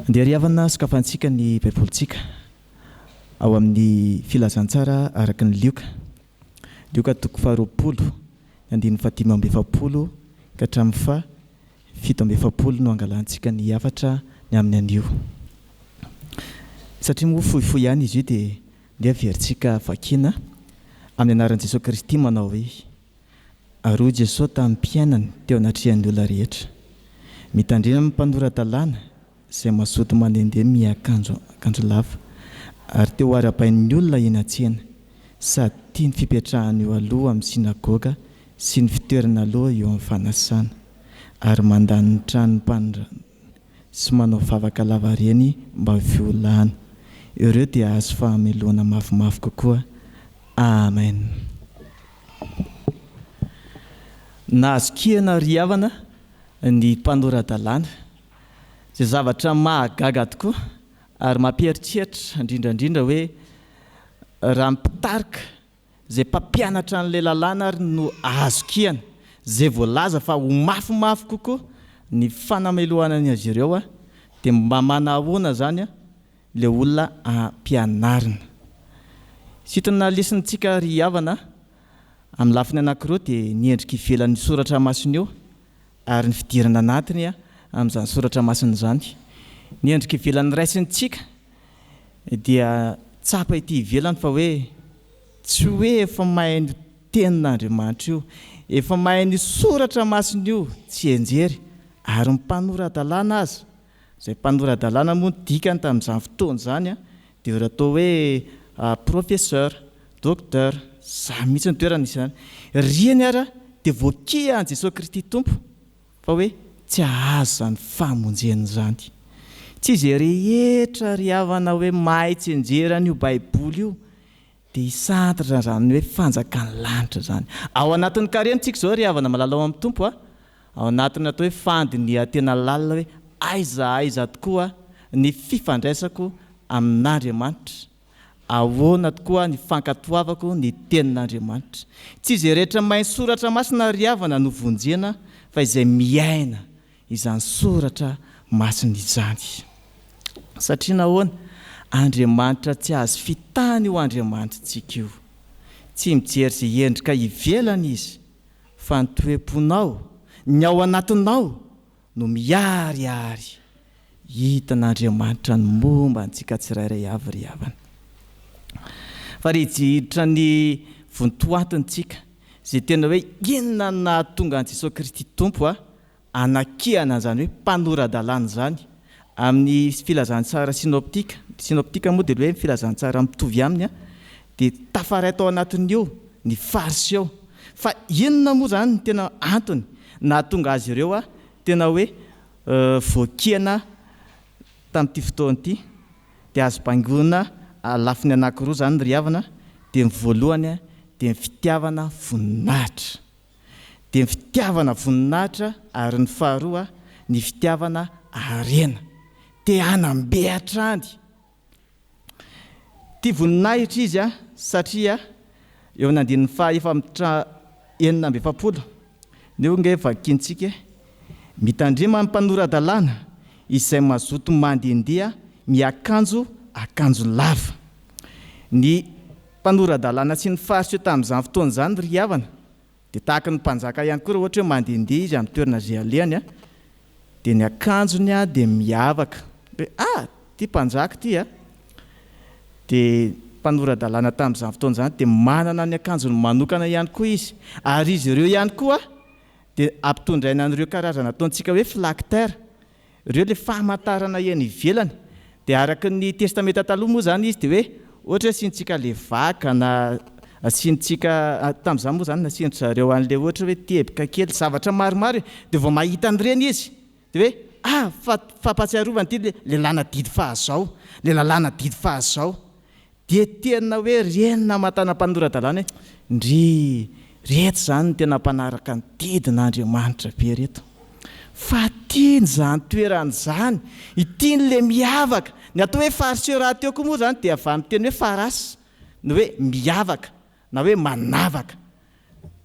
Andeha ry havana sokafantsika ny Baibolintsika ao amin'ny Filazantsara araka ny Lioka. Lioka toko faharoapolo, ny andininy fahadimy amby 40 ka hatramin'ny faha 47 no angalantsika ny hafatra ny amin'ny anio. Satria moa fohifohy ihany izy io dia ndeha averintsika vakiana amin'ny anaran'i Jesoa Kristy manao hoe. Ary hoy Jesoa tamin'ny mpiainany teo anatrehan'ny olona rehetra, Mitandrema amin'ny mpanora-dalàna izay mazoto mandehandeha miakanjo akanjo lava, ary te ho arahabain'ny olona eny an-tsena, sady tia ny fipetrahana eo aloha amin'ny synagoga sy ny fitoerana aloha eo amin'ny fanasana, ary mandany ny tranon'ny mpanora sy manao vavaka lavareny mba ho fiolahana. Ireo dia hahazo fahamelohana mafimafy kokoa. Amen. Nahazo kiana ry havana ny mpanora-dalàna, izay zavatra mahagaga tokoa ary mampieritreritra indrindra indrindra hoe raha ny mpitarika izay mpampianatra an'ilay lalàna ary no azo kiana, izay voalaza fa ho mafimafy kokoa ny fanamelohana ny azy ireo dia mba manahoana izany ilay olona ampianarina. Sintona lesonintsika ry havana amin'ny lafiny anankiroa dia ny endrika ivelan'io soratra masina io ary ny fidirana anatiny amin'izany soratra masina izany. Ny endrika ivelany raisintsika dia tsapa ety ivelany fa hoe tsy hoe efa mahay ny tenin'Andriamanitra io, efa mahay ny soratra masina io tsianjery ary ny mpanora-dalàna aza, izay mpanora-dalàna moa ny dikany tamin'izany fotoana izany dia ireo atao hoe professeur, docteur, izany mihitsy ny toerana nisy izany. Ireny ara dia voakian'i Jesoa Kristy Tompo fa hoe tsy hahazo izany famonjena izany. Tsy izay rehetra ry havana hoe mahay tsianjery an'io baiboly io dia hisantatra izany hoe fanjakan'ny lanitra izany. Ao anatin'ny karemy tsika izao ry havana malala ao amin'ny Tompo a, ao anatin'ny atao hoe fandinihan-tena lalina hoe aiza aiza tokoa ny fifandraisako amin'Andriamanitra, ahoana tokoa ny fankatoavako ny tenin'Andriamanitra. Tsy izay rehetra mahay ny soratra masina ry havana no vonjena fa izay miaina izany soratra masina izany. Satria nahoana? Andriamanitra tsy azo fitahana io Andriamanitritsika io. Tsy mijery izay endrika ivelany Izy, fa ny toe-ponao, ny ao anatinao no miharihary. Hitan'Andriamanitra ny momba antsika tsirairay avy ry havana. Fa re hiditra ny vontoatintsika, izay tena hoe inona no nahatonga an'i Jesoa Kristy Tompo anakihana an'izany hoe mpanora-dalàna izany amin'ny filazantsara synoptika, synoptika moa dia ilay hoe filazantsara mitovy aminy, dia tafaray tao anatin'io ny Fariseo. Fa inona moa izany no tena antony nahatonga azy ireo tena hoe voakihana tamin'ity fotoana ity? Dia azo bangoina lafiny anankiroa izany ry havana, dia ny voalohany dia ny fitiavana voninahitra. Dia ny fitiavana voninahitra ary ny faharoa ny fitiavana harena. Te hanam-be hatrany. Tia voninahitra izy satria eo amin'ny andininy faha efatra 46 neo nge vakintsika e, Mitandrema ny mpanora-dalàna izay mazoto mandehandeha miakanjo akanjo lava. Ny mpanora-dalàna sy ny fariseo tamin'izany fotoana izany ry havana dia tahaka ny mpanjaka ihany koa raha ohatra hoe mandehandeha izy amin'ny toerana izay alehany dia ny akanjony dia miavaka hoe ah! ity mpanjaka ity a! dia mpanora-dalàna tamin'izany fotoana izany dia manana ny akanjony manokana ihany koa izy ary izy ireo ihany koa dia ampitondraina an'ireo karazana ataontsika hoe phylactère Ireo ilay famantarana eny ivelany. Dia araka ny Testamenta Taloha moa izany izy dia hoe ohatra hoe asiantsika levaka na asiantsika, tamin'izany moa izany nasian-dry zareo an'ilay ohatra hoe teboka kely, zavatra maromaro e. Dia vao mahita an'ireny izy dia hoe ah fa fampahatsiarovana ity ilay lalàna didy fahazao, ilay lalàna didy fahazao. Dia tena hoe reny namatana mpanora-dalàna hoe, ndry, reto izany no tena mpanaraka ny didin'Andriamanitra be reto. Fa tiany izany toerana izany, ity no le miavaka. Ny atao hoe fariseo rahateo koa moa izany dia avy amin'ny teny hoe faras, ny hoe miavaka na hoe manavaka.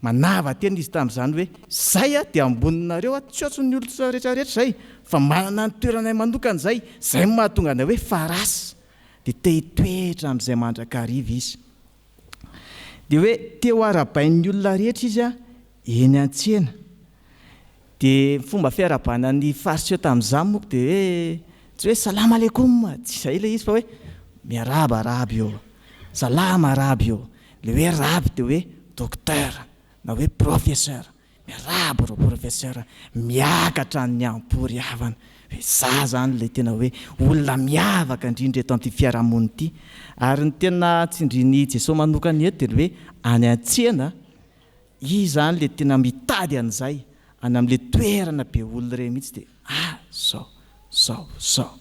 Manava-tena izy tamin'izany hoe, Izay aho dia amboninareo aho, tsy ohatry ny olona rehetra rehetra izay, fa manana ny toeranay manokana izay, izay no mahatonga anay hoe Farasy. Dia te hitoetra amin'izay mandrakariva izy. Dia hoe te ho arahabain'ny olona rehetra izy eny an-tsena. Dia ny fomba fiarahabana ny Fariseo tamin'izany moa dia hoe, tsy hoe Salam aleikum, tsy izay ilay izy fa hoe miarahaba Raby ô, salama Raby ô. Ilay hoe Raby dia hoe docteur na hoe professeur. Miarahaba ireo professeur, miakatra ny am-po ry havana hoe za zany ilay tena hoe olona miavaka indrindra eto amin'ity fiarahamonina ity. Ary ny tena tsindrin'i Jesoa manokana eto dia ny hoe any an-tsena, izy zany ilay tena mitady an'izay, any amin'ilay toerana be olona ireny mihitsy dia ah zao, zao, zao.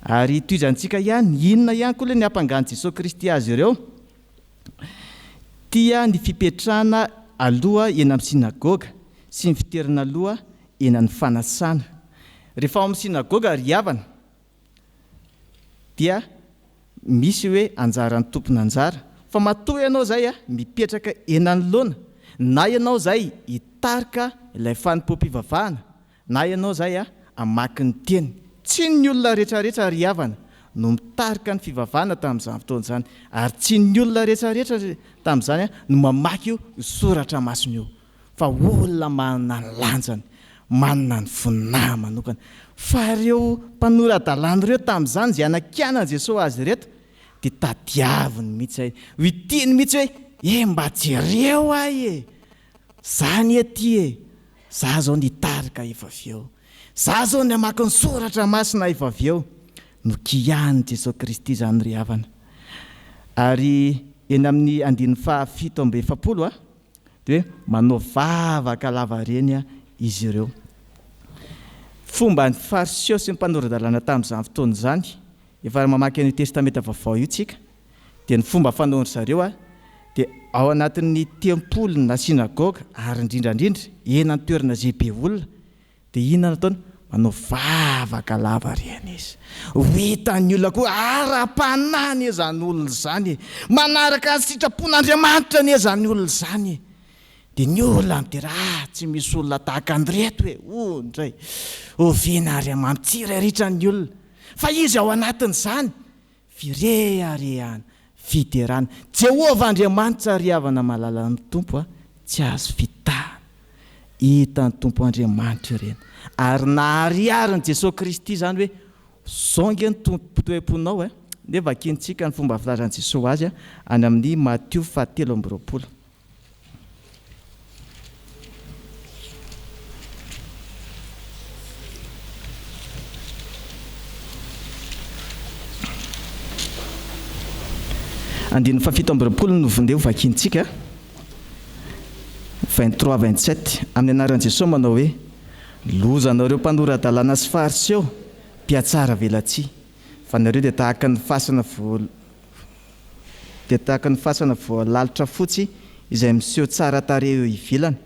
Ary tohizantsika ihany, inona ihany koa ilay niampangan'i Jesoa Kristy azy ireo? Tia ny fipetrahana aloha eny amin'ny synagoga sy ny fitoerana aloha eny amin'ny fanasana. Rehefa ao amin'ny synagoga ry havana dia misy hoe anjaran'ny tompon'anjara. Fa matoa ianao izay mipetraka eny anoloana na ianao izay hitarika ilay fanompoam-pivavahana Na ianao izay a, hamaky ny teny. Tsy ny olona rehetrarehetra ry havana no mitarika ny fivavahana tamin'izany fotoana izany, ary tsy ny olona rehetrarehetra tamin'izany no mamaky io soratra masina io, fa olona manana ny lanjany, manana ny voninahiny manokana. Fa ireo mpanora-dalàna ireo tamin'izany izay hanakianan'i Jesoa azy ireto dia tadiaviny mihitsy izay, ho tiany mihitsy hoe, e mba jereo ahy e! Za anie ty e! Za zao nitarika efa avy eo. Za zao namaky ny soratra masina efa avy eo. Nokiahin'i Jesoa Kristy izany ry havana. Ary eny amin'ny andininy faha 47 dia hoe manao vavaka lavareny izy ireo. Fomban'ny Fariseo sy ny mpanora-dalàna tamin'izany fotoana izany, efa mamaky an'io Testamenta Vaovao io tsika, dia ny fomba fanaon-dry zareo dia ao anatin'ny tempoly na synagoga ary indrindra indrindra eny an-toerana izay be olona dia inona no ataony? Manao vavaka lava reny izy. Ho hitan'ny olona koa ara-panahy anie izany olona izany e! Manaraka ny sitrapon'Andriamanitra anie izany olona izany e! Dia ny olona midera, ah tsy misy olona tahaka an'ireto e! Oh ndray! Oviana ary mampitsiriritra ny olona fa izy ao anatin'izany Fireharehana, fiderana. Jehovah Andriamanitra ry havana malalan'ny Tompo a, tsy azo fitahana. Hitan'ny Tompo Andriamanitra ireny. Ary nahariharin'i Jesoa Kristy izany hoe, Zao ange ny toe-ponao e. Ndeha vakintsika ny fomba filazan'i Jesoa azy any amin'ny Matio faha 23. Andininy faha 27 no vondeha ho vakintsika. 23 27 Amin'ny anaran'i Jesoa manao hoe, Loza anareo mpanora-dalàna sy Fariseo, mpihatsara velatsihy, fa nareo dia tahaka ny fasana dia tahaka ny fasana voalalitra fotsy izay miseho tsara tarehy eo ivelany,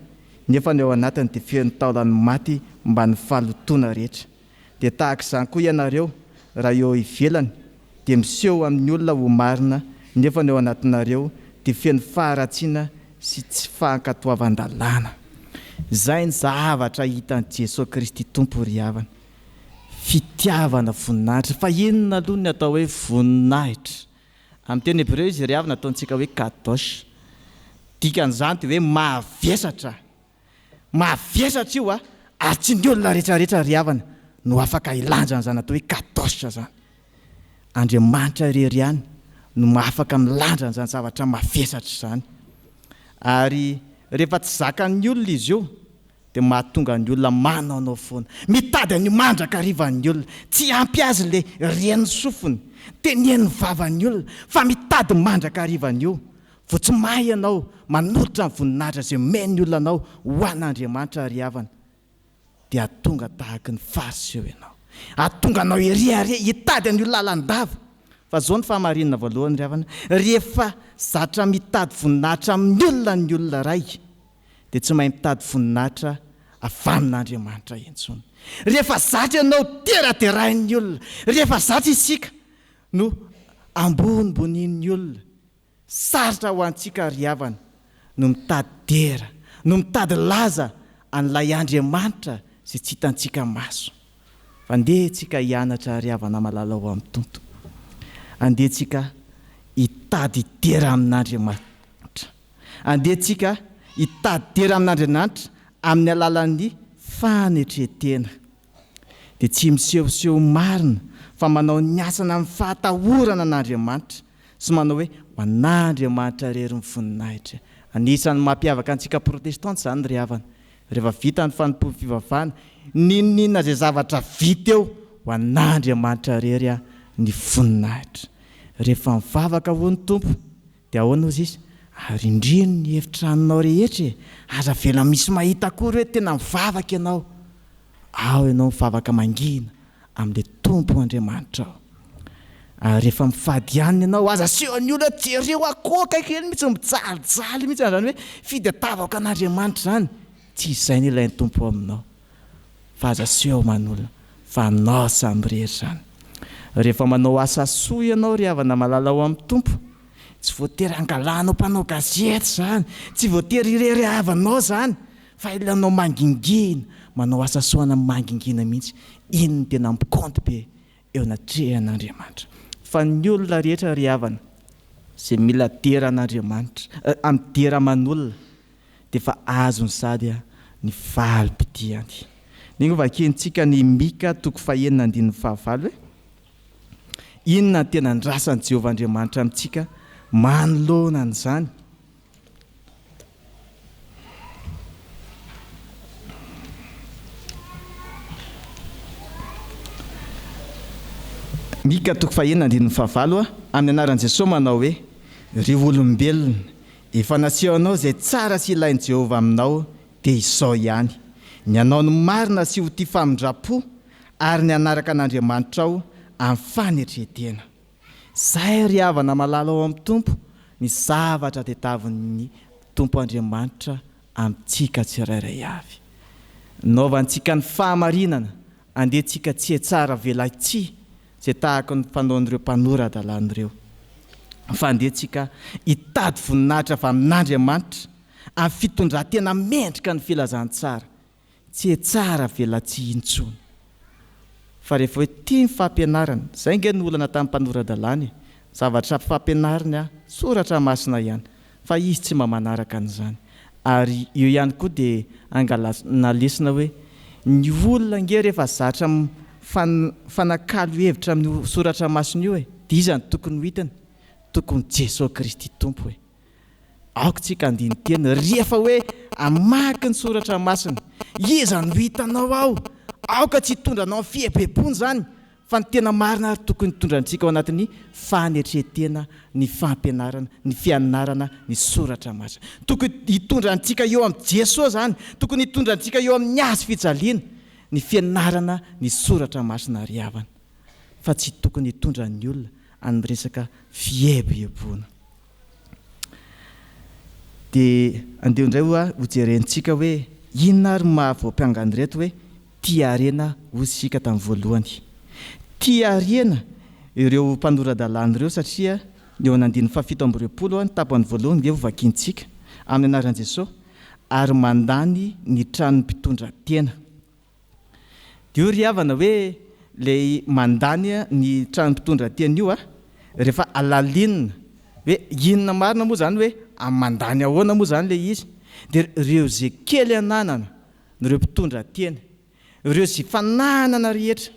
nefa ny ao anatiny dia feno taolan'ny maty mban'ny fahalotoana rehetra. Dia tahaka izany koa ianareo, raha eo ivelany dia miseho amin'ny olona ho marina, nefa ny ao anatinareo dia feno faharatsiana sy tsy fankatoavan-dalàna. Izay ny zavatra hitan'i Jesoa Kristy Tompo ry havana. Fitiavana voninahitra. Fa inona aloha ny atao hoe voninahitra? Amin'ny teny hebreo izy ry havana ataontsika hoe kadosh. Dikan'izany dia hoe mavesatra. Mavesatra io a! Ary tsy ny olona rehetrarehetra ry havana no afaka hilanja an'izany atao hoe kadosh izany. Andriamanitra irery ihany no afaka milanja an'izany zavatra mavesatra izany. Ary rehefa tsy zakan'ny olona izy io dia mahatonga ny olona manaonao foana. Mitady an'io mandrakariva ny olona. Tsy ampy azy ilay ren'ny sofiny, tenenin'ny vavan'ny olona, fa mitady mandrakariva an'io. Vao tsy mahay ianao manolotra ny voninahitra izay omen'ny olona anao ho an'Andriamanitra ry havana, dia hahatonga tahaky ny Fariseo ianao. Hahatonga anao hirehareha, hitady an'io lalandava. Fa izao ny fahamarinana voalohany ry havana, rehefa zatra mitady voninahitra amin'ny olona ny olona iray, dia tsy mahay mitady voninahitra avy amin'Andriamanitra intsony. Rehefa zatra ianao deraderain'ny olona, rehefa zatra isika no ambonimbonian'ny olona, sarotra ho antsika ry havana. no mitady dera, no mitady laza an'ilay Andriamanitra izay tsy hitantsika maso. Fa andeha tsika hianatra ry havana malala ao amin'ny Tompo. Andeha tsika hitady dera amin'Andriamanitra. Andeha tsika hitady dera amin'Andriananitra amin'ny alalan'ny fanetren-tena. Dia tsy misehoseho marina fa manao ny asany amin'ny fahatahorana an'Andriamanitra sy manao hoe ho an'Andriamanitra irery ny voninahitra. Anisan'ny mampiavaka antsika protestanta izany ry havana. Rehefa vita ny fanompoam-pivavahana, n'inon'inona izay zavatra vita eo, ho an'Andriamanitra irery ny voninahitra. Rehefa mivavaka hoy ny Tompo, dia ahoana hozy izy? Arindrino ny efitranonao rehetra e! Aza avela misy mahita akory hoe tena mivavaka ianao. Ao ianao mivavaka mangina amin'ilay Tompo Andriamanitrao. Ary rehefa mifady hanina ianao, aza asehon'ny olona hoe jereo akoho akaiky eny mihitsy, mijalijaly mihitsy an'izany hoe fidetavako an'Andriamanitra izany. Tsy izay no ilain'ny Tompo aminao, fa aza aseho aman'olona, fa anao samirery izany. Rehefa manao asa soa ianao ry havana malala ao amin'ny Tompo, tsy voatery hangalanao mpanao gazety izany, tsy voatery irery havanao izany, Fa ilanao mangingina, manao asa soana mangingina mihitsy, iny no tena mikaonty be eo anatrehan'Andriamanitra. Fa ny olona rehetra ry havana izay mila dera an'Andriamanitra, midera aman'olona dia efa azony sady ny valim-pitiany. Ndeha hovakiantsika ny Mika toko fahenina andininy fahavalo e. Inona no tena andrasan'i Jehovah Andriamanitra amintsika manoloana an'izany? Mika toko fahenina andininy fahavalo Amin'ny anaran'i Jesoa manao hoe, Ry olombelona, efa naseho anao izay tsara sy ilain'i Jehovah aminao, dia izao ihany, ny hanao ny marina sy ho tia famindram-po ary ny hanaraka an'Andriamanitrao amin'ny fanetren-tena. Zay ry havana malala ao amin'ny Tompo ny zavatra tetavin'ny Tompo Andriamanitra amintsika tsirairay avy. Naovantsika ny fahamarinana, andeha tsika tsy hetsara velatsihy izay tahaka ny fanaon'ireo mpanora-dalàna ireo. Fa andeha tsika hitady voninahitra avy amin'Andriamanitra amin'ny fitondran-tena mendrika ny filazantsara. Tsy hetsara velatsihy intsony. Fa rehefa hoe tia ny fampianarana, izay ange no olana tamin'ny mpanora-dalàna e, zavatra fampianariny an, soratra masina ihany, fa izy tsy mba manaraka an'izany. Ary eo ihany koa dia angalana lesona hoe, ny olona ange rehefa zatra mifanakalo hevitra amin'io soratra masina io e, dia iza no tokony ho hitany? Tokony Jesoa Kristy Tompo e. Aoka tsika handini-tena rehefa hoe hamaky ny soratra masina. Iza no hitanao ao? Aoka tsy hitondra anao amin'ny fihebeboana izany, fa ny tena marina ary tokony hitondra antsika ao anatin'ny fanetren-tena ny fampianarana, ny fianarana ny soratra masina. Tokony hitondra antsika eo amin'i Jesoa izany, tokony hitondra antsika eo amin'ny hazo fijaliana ny fianarana ny soratra masina ry havana, fa tsy tokony hitondra ny olona amin'ny resaka fiheboheboana. Dia andeha indray hoa ho jerentsika hoe inona ary no maha voampanga an'ireto hoe tia harena hozy isika tamin'ny voalohany. Tia harena ireo mpanora-dalàna ireo satria ny eo an'andininy fahafito amby 20 ny tapany voalohany nge ho vakintsika amin'ny anaran'i Jesoa ary mandany ny tranon'ny mpitondra tena. Dia io ry havana hoe ilay mandany ny trano mpitondra tena io a, rehefa alalinina hoe inona marina moa izany hoe mandany ahoana moa izany ilay izy, dia ireo izay kely ananana ireo mpitondra tena, ireo izay fananana rehetra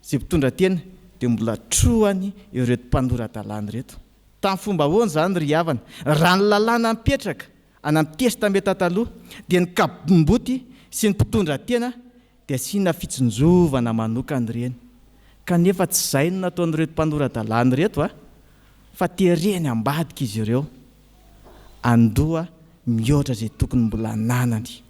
izay mpitondra tena dia mbola trohany ireto mpanora-dalàna ireto. Tamin'ny fomba ahoana izany ry havana? Raha ny lalàna mipetraka Any amin'ny Testamenta Taloha, dia ny kabomboty sy ny mpitondra tena dia asiana fitsinjovana manokana ireny. Kanefa tsy izay no nataon'ireto mpanora-dalàna ireto a! Fa tereny ambadika izy ireo handoa mihoatra izay tokony mbola ananany.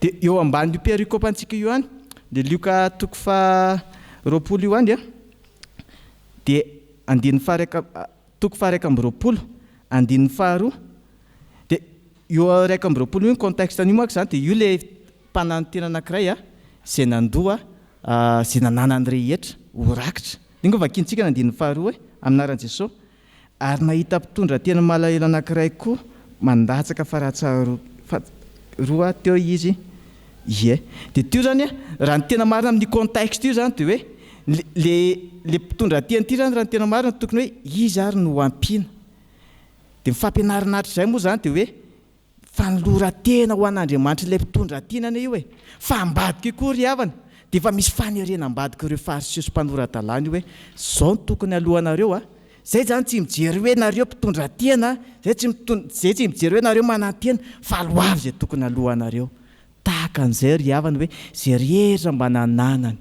Dia eo ambanin'io perikopantsika io ihany, dia Lioka toko faha 20 io ihany dia andininy faha iraika, toko faha 21, andininy faharoa, Dia io 21 io ny contexte an'io manko izany dia io ilay mpananotena anankiray a, izay nandoa izay nananany rehetra ho rakitra. Dia ngo vakintsika ny andininy faharoa e, amin'ny anaran'i Jesoa. Ary nahita mpitondra tena malahelo anankiray koa. Mandatsaka faratsa roa teo izy. Ie. Dia teo izany an, raha ny tena marina amin'io contexte io izany dia hoe le le mpitondra teny ity izany raha ny tena marina tokony hoe iza ary no ampiana. Dia ny fampianarana hatrizay moa izany dia hoe fanoloran-tena ho an'Andriamanitra ilay mpitondra tena anie io e. Fa ambadika io koa ry havana dia efa misy fanerena ambadik'ireo fariseo sy mpanora-dalàna io hoe izao no tokony alohanareo a. Zay zany tsy mijery hoe nareo mpitondra tena, zay tsy zay tsy mijery hoe nareo manantena fa aloavy zay tokony alohanareo. Tahaka an'izay ry havana hoe zay rehetra mba nananany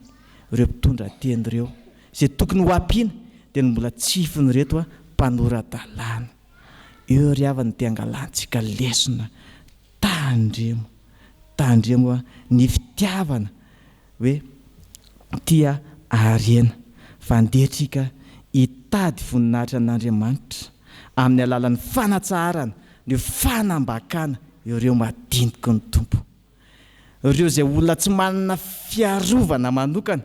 ireo mpitondra tena ireo, zay tokony ho ampiana dia ny mbola tsifin'ireto mpanora-dalàna. Eo ry havana dia angalantsika lesona, tandremo, tandremo ny fitiavana hoe tia harena fa andeha tsika hitady voninahitra an'Andriamanitra amin'ny alalan'ny fanatsaharana ny fanambakana ireo madiniky ny Tompo. Ireo izay olona tsy manana fiarovana manokana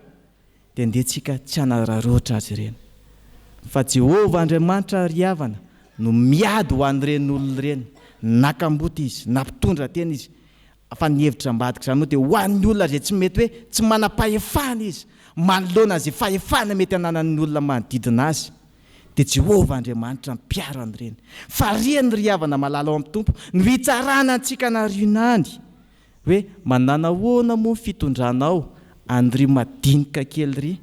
dia andeha tsika tsy hanararaotra azy ireny. Fa Jehovah Andriamanitra ry havana no miady ho an'ireny olona ireny, na kamboty izy, na mpitondra tena izy, Fa ny hevitra ambadik'izany moa dia ho an'ny olona izay tsy mety hoe tsy manam-pahefana izy manoloana izay fahefana mety ananan'ny olona manodidina azy, dia Jehovah Andriamanitra mpiaro an'ireny. Fa ireny ry havana malala ao amin'ny Tompo no hitsarana antsika anarionany hoe manana ahoana moa ny fitondranao an'ry madinika kely ry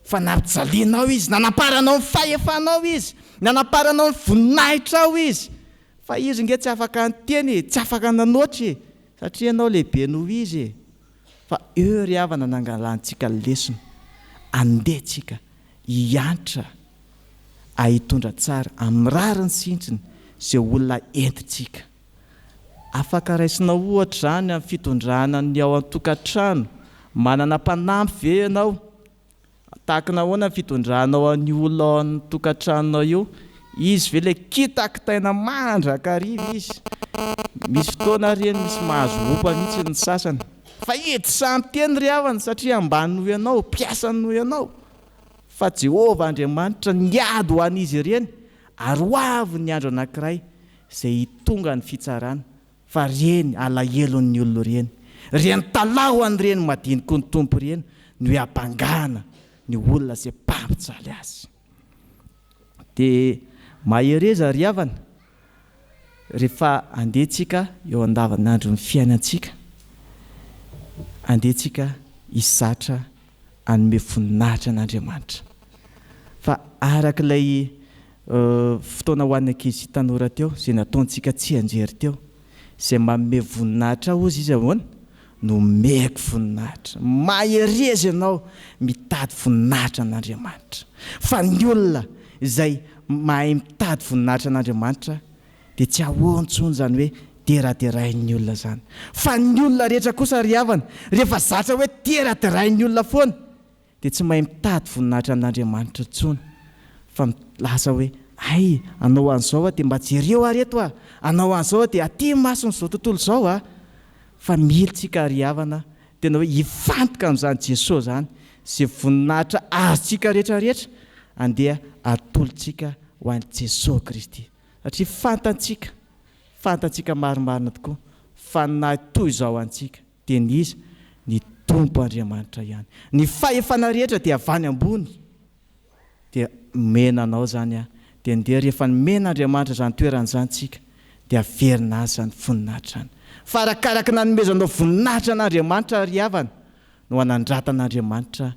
fa nampijalianao izy, nanamparanao ny fahefanao izy, nanamparanao ny voninahitrao izy. Fa izy nge tsy afaka niteny e, tsy afaka nanoatra e, satria ianao lehibe noho izy e. Fa eo ry havana nangalantsika lesona, andeha tsika hiantra a hitondra tsara amin'ny rariny sy hintsiny izay olona entintsika. Afaka raisinao ohatra izany amin'ny fitondrana ny ao an-tokantrano, manana mpanampy ve ianao? Tahaka ny ahoana ny fitondranao an'io olona ao an-tokantranonao io? Izy ve ilay kitakitaina mandrakariva izy? Misy fotoana ary eny misy mahazo ompa mihitsy ny sasany. Fa izy tsy sahy miteny ry havana satria ambany noho ianao, mpiasany noho ianao. Fa Jehovah Andriamanitra niady ho an'izy ireny ary ho avy ny andro anankiray izay hitonga ny fitsarana. Fa reny alahelon'ny olona ireny, reny talaho an'ireny madiniky ny Tompo ireny no hiampangana ny olona izay mpampijaly azy. Dia mahereza ry havana rehefa andeha tsika eo andavanandron'ny fiainantsika, andeha tsika hizatra hanome voninahitra an'Andriamanitra. Fa araka ilay fotoana ho an'ny ankizy sy tanora teo, izay nataontsika tsianjery teo, izay manome voninahitra ahy hozy izy ahoana? No omeko voninahitra. Mahereza ianao mitady voninahitra an'Andriamanitra. Fa ny olona izay mahay mitady voninahitra an'Andriamanitra dia tsy ahoany intsony izany hoe deraderain'ny olona izany. Fa ny olona rehetra kosa ry havana, rehefa zatra hoe deraderain'ny olona foana, dia tsy mahay mitady voninahitra amin'Andriamanitra intsony, fa lasa hoe, hay, hanao an'izao aho dia mba jereo ary eto aho, hanao an'izao aho dia aty imason'izao tontolo izao aho. Fa mila tsika ry havana tena hoe hifantoka amin'izany Jesoa izany, izay voninahitra azontsika rehetra rehetra, andeha atolotsika ho an'i Jesoa Kristy. Satria fantantsika, fantantsika marimarina tokoa fa ny naha toy izao antsika dia ny iza? Ny Tompo Andriamanitra ihany. Ny fahefana rehetra dia avy any ambony dia nomena anao izany aho. Dia ndeha rehefa nomen'Andriamanitra izany toerana izany tsika dia averina azy izany voninahitra izany. Fa arakaraky ny nanomezanao voninahitra an'Andriamanitra ry havana no hanandratan'Andriamanitra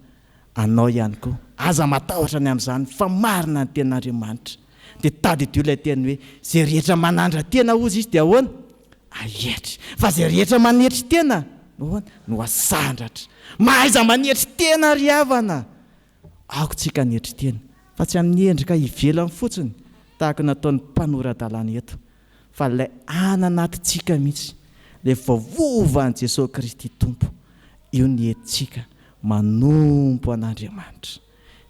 anao ihany koa. Aza matahotra ny amin'izany fa marina ny tenin'Andriamanitra. Dia tadidio ilay teny hoe izay rehetra manandra-tena hozy izy dia ahoana? Ahetry. Fa izay rehetra manetry tena no ahoana? No asandratra. Mahaiza manetry tena ry havana. Aoka tsika hanetry tena fa tsy amin'ny endrika ivelany fotsiny tahaka ny ataon'ny mpanora-dalàna eto fa ilay any anatintsika mihitsy, ilay voavovan'i Jesoa Kristy Tompo, io ny entintsika manompo an'Andriamanitra.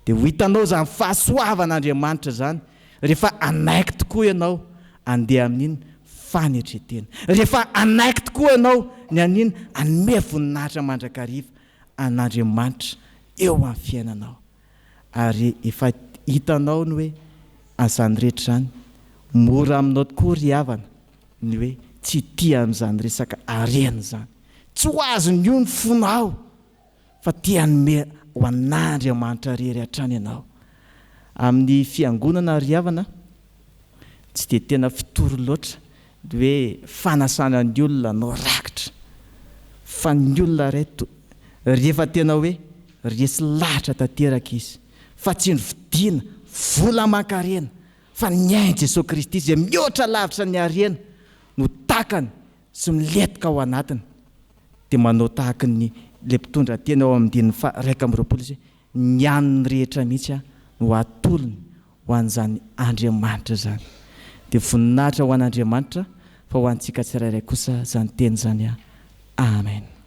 Dia ho hitanao izany fahasoavan'Andriamanitra izany rehefa hanaiky tokoa ianao handeha amin'iny fanetren-tena. Rehefa hanaiky tokoa ianao ny an'iny hanome voninahitra mandrakariva an'Andriamanitra eo amin'ny fiainanao. Ary efa hitanao ny hoe an'izany rehetra izany, mora aminao tokoa ry havana. ny hoe tsy tia an'izany resaka harena izany. Tsy ho azon'io ny fonao fa te hanome ho an'Andriamanitra irery hatrany ianao. Amin'ny fiangonana ry havana, tsy dia tena fitory loatra ny hoe fanasana ny olona hanao rakitra fa ny olona iray rehefa tena hoe resy lahatra tanteraka izy fa tsy novidiana vola aman-karena fa ny ain'i Jesoa Kristy izay mihoatra lavitra ny harena no takany sy milentika ao anatiny dia manao tahaky ny ilay mpitondra teny ao amin'ny andininy faha 21 izy hoe ny an'ny rehetra mihitsy no atolony ho an'izany Andriamanitra izany. Dia voninahitra ho an'Andriamanitra fa ho antsika tsirairay kosa izany teny izany. Amen.